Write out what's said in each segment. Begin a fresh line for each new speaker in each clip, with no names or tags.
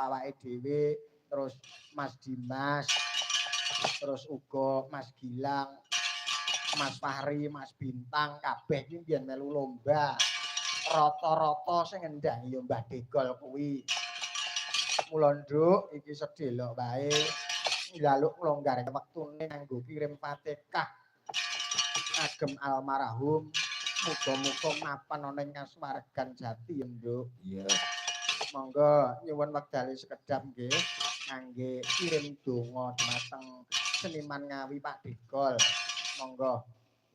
awake dhewe, terus Mas Dimas, terus uga Mas Gilang, Mas Fahri, Mas Bintang, kabeh iki mbiyen melu lomba. Rata-rata sing ngendang ya Mbah Degol kuwi. Mula nduk iki sedelok wae njaluk nglonggar wektune nganggo kirim Fatihah agem almarhum. Muga-muga mapan ana ing kasuwargan jati ya nduk.
Iya.
Monggo nyuwun wektale sekedhap nggih ngangge kirim donga dumateng seniman Ngawi Pak Degol. Monggo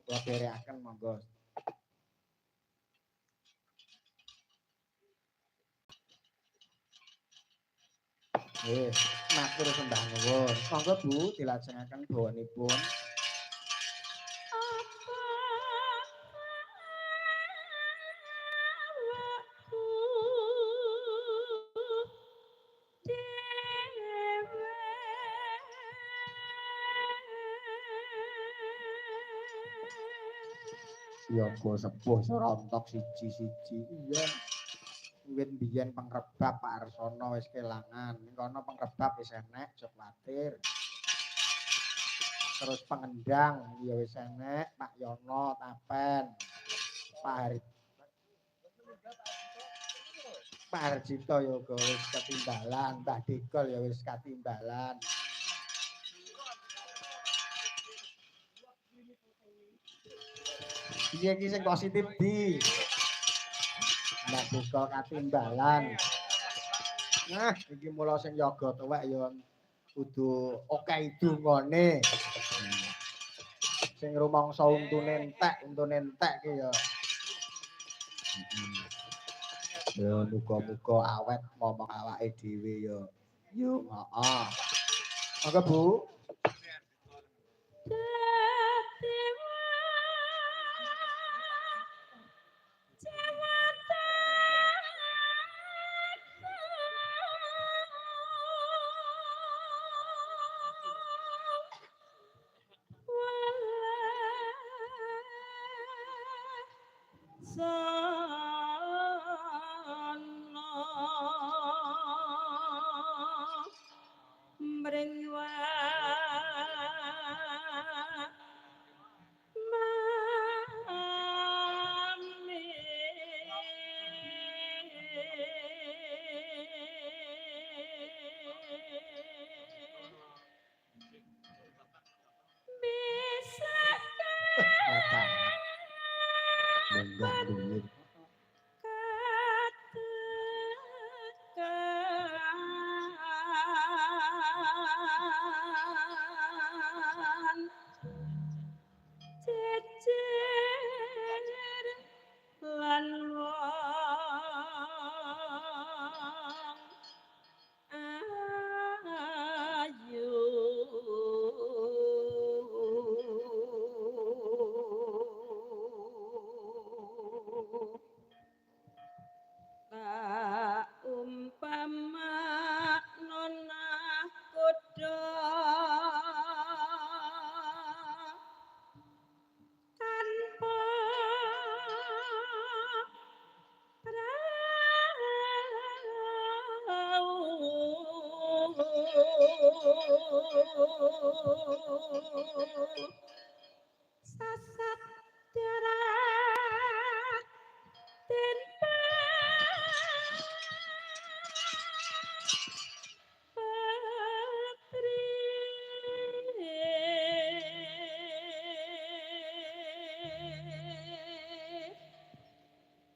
kula dherekaken monggo. Nggih, matur sembah nuwun. Monggo Bu dilajengaken bawanipun. Yoga sepuh serontok siji-siji. Iya. Wiwit biyen pengrebab Pak Arsono wis kelangan. Ning kono pengrebab wis enek, aja kuwatir. Terus pengendang ya wis enek, Pak Yono Tapen. Pak Hari Pak Harjito ya uga wis ketimbalan, Mbah Degol ya wis katimbalan. Piye iki sing positif di? Mbah Degol katimbalan. Nah, iki mula sing yoga tuwek ya kudu akeh dungane. Sing rumangsa untune entek ki ya. Ya muga-muga awet momong awake dhewe ya.
Yuk.
Heeh. Monggo Bu. Munggah duit.
Sasat jarak den patri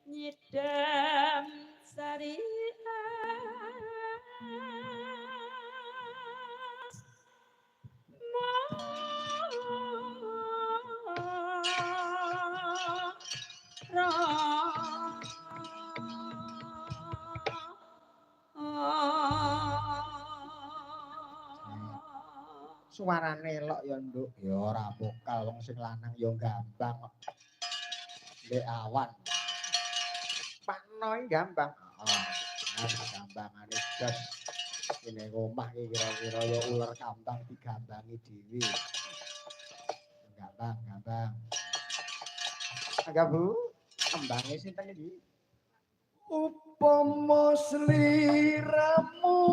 nyidam sari
Suarane elok ya nduk. Ya ora vokal wong sing lanang ya gambang kok. Ndek awan. Pak Noy gambang. Heeh. Nah, gambangane jos. Ini omah iki kira-kira ya uler kambang digambangi dhewe. Gambang, gambang. Angga Bu, kembange sinten iki?
Upama sliramu